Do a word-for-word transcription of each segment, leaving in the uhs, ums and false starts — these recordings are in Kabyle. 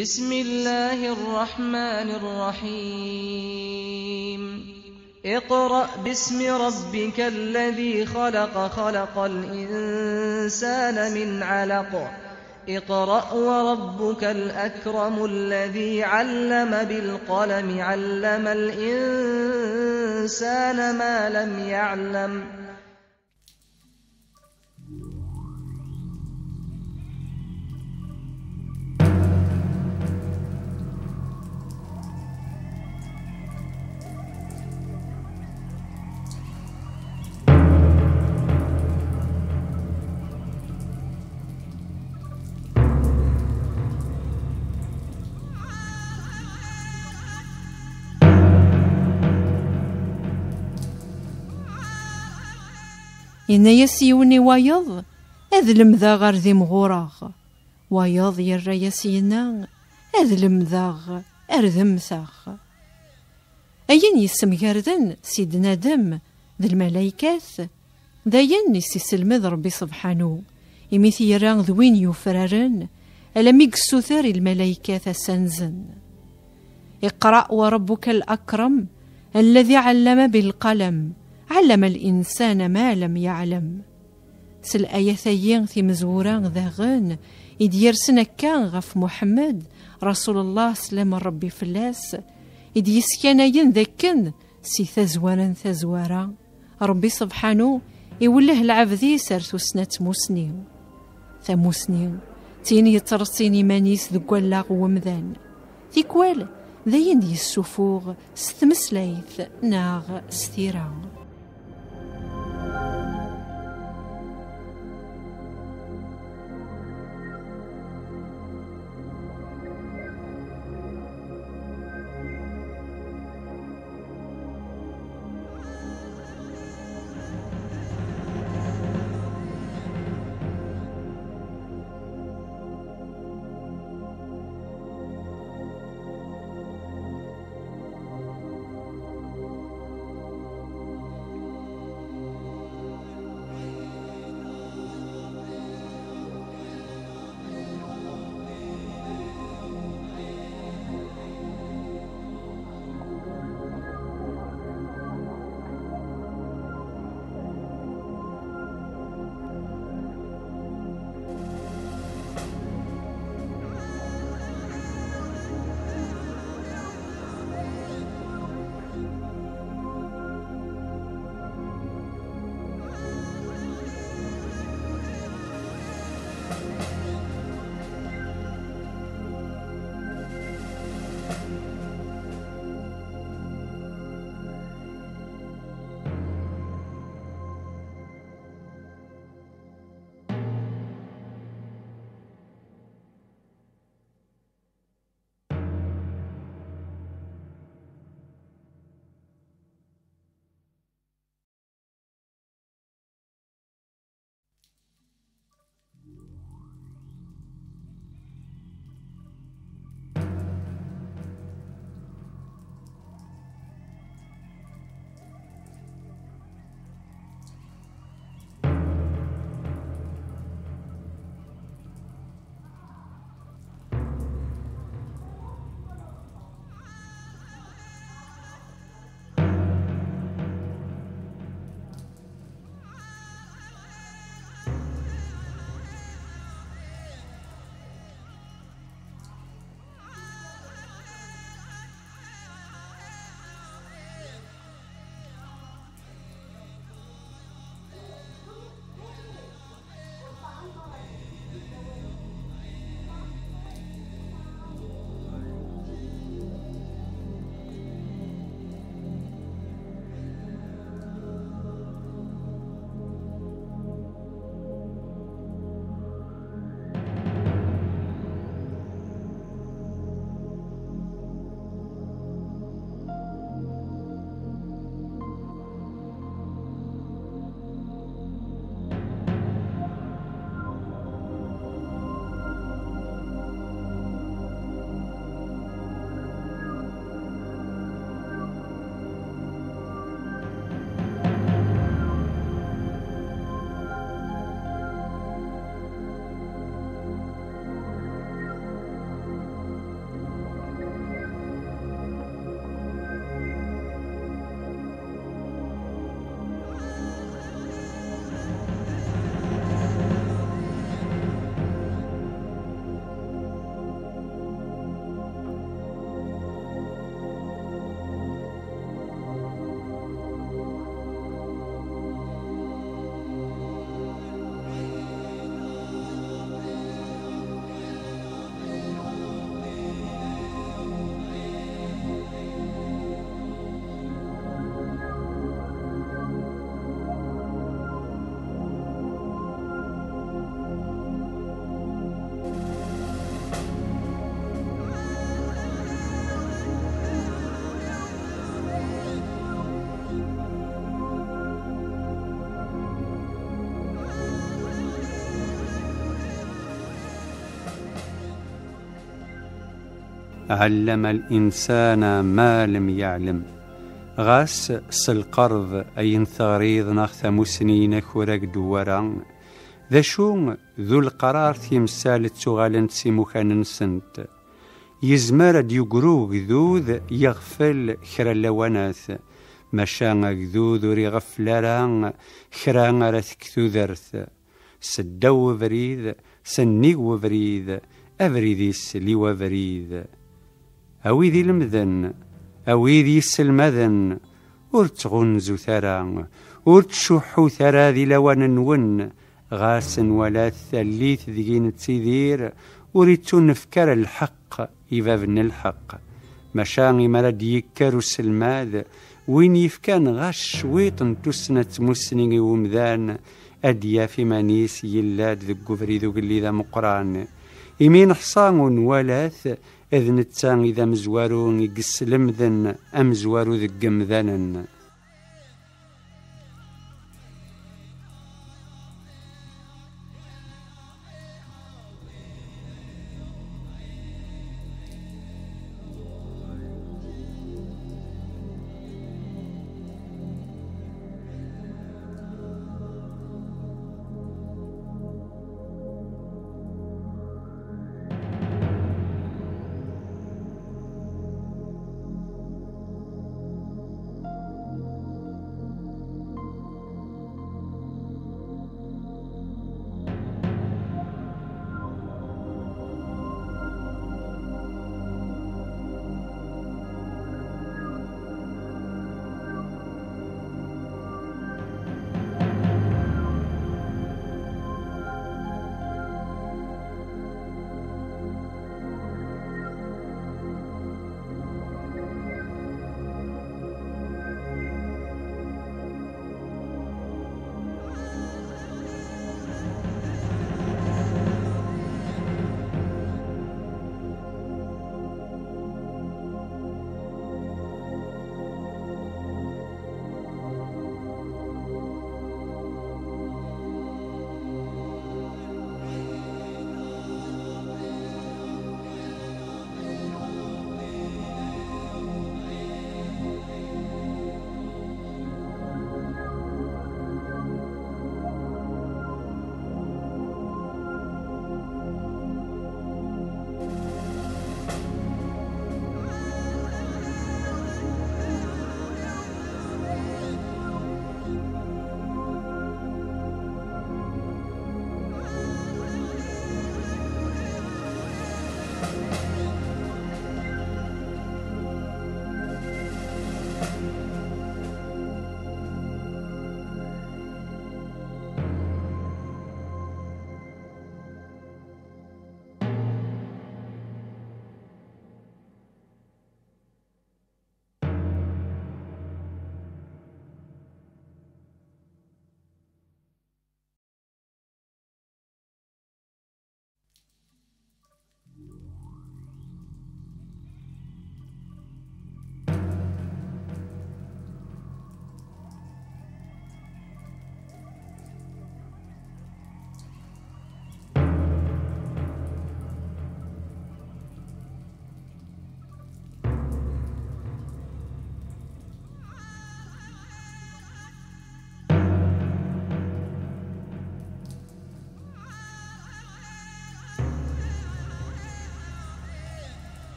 بسم الله الرحمن الرحيم. اقرأ باسم ربك الذي خلق، خلق الإنسان من علق. اقرأ وربك الأكرم الذي علم بالقلم، علم الإنسان ما لم يعلم. Yenna-yas yiwen i wayeḍ: "Ad lemdeɣ ar d imɣureɣ." Wayeḍ yerra-yas yenna: "Ad lemdeɣ ar d mmteɣ." Ayen yessemgarden Sidna Adem d lmalaykat, d ayen i s-iselmed Ṛebbi Sebḥanu, imi t-yerra d win yufraren, alammi yessuter i lmalaykat ad s-anzen. اقرأ وربك الأكرم الذي علم بالقلم، علم الإنسان ما لم يعلم. S layat-agi timezwura daɣen i d-yersen akka ɣef Muḥemmed, Rasulullah, slam n Ṛebbi fell-as, i d-yeskanayen d akken si tazwara n tazwara, Ṛebbi Sebḥanu iwelleh lɛebd-is ar tussna n tmusni. Tamusni d tin yettreṣṣin iman-is deg wallaɣ n wemdan. Tikwal d ayen d-yessufuɣ s tmeslayt neɣ s tira. Ɛellama l-insana ma lem yeɛlem. Ɣas s lqerb ayen teɣriḍ neɣ tamusni-inek ur ak-d-wwara, d acu d uleqrar timsal ttuɣalent s imukan-nsent. Yezmer ad d-yegru ugdud yeɣfel kra n lawanat, maca agdud ur iɣeffel ara kra ara tekk tudert. S ddaw ubrid, s nnig ubrid, abrid-is liw abrid. A wid ilemden, a wid yesselmaden, ur ttɣunzut ara, ur ttcuḥḥut ara di lawan-nwen, ɣas nwala-t tallit deg i nettidir, ur ittunefk ara lḥeqq i bab n lḥeqq. Maca imi ara d-yekker uselmad, win yefkan ɣas cwiṭ n tussna d tmussni i umdan, ad d-yaf iman-is yella-d deg ubrid ugellid ameqqran. Imi neḥṣa ur nwala-t, d netta i d amezwaru i yeslemden amezwaru deg yemdanen.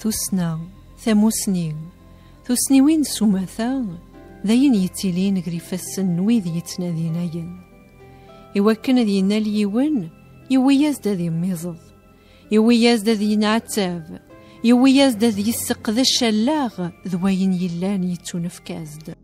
Tussna, tamusni, tussniwin s umata, d ayen yettilin gar ifassen n wid yettnadin ayen. Iwakken ad yennal yiwen, yewwi-yas-d ad immiẓeḍ, yewwi-yas-d ad yenɛettab, yewwi-yas-d ad yesseqdec allaɣ d wayen yellan yettunefk-as-d.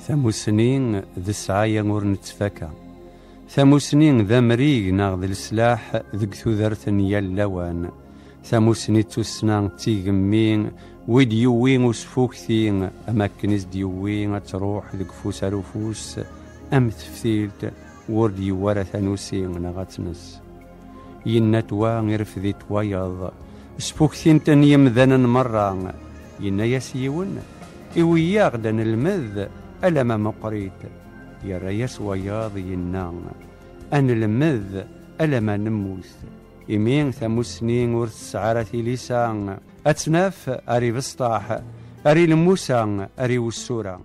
Tamusni d ssɛaya ur nettfaka. Tamusni d amrig neɣ d leslaḥ deg tudert n yal lawan. Tamusni d tussna d tigemmi wi d-yewwi usfukti, am akken i s-d-yewwi ad truḥ deg ufus ar ufus, am teftilt ur d-yewwi ara tanusi neɣ ad tnes. Yenna-t wa, irfed-it wayeḍ, sfuktin-ten yemdanen merra. Yenna-yas yiwen: "Iwi-yaɣ-d ad nelmed alama meqqrit." Yerra-yas wayeḍ, yenna: "Ad nelmed alama nemmut." Imi tamusni ur tesɛi ara tilisa, ad tt-naf ar ibesṭaḥ, ar ilemmusa, ar iwessura.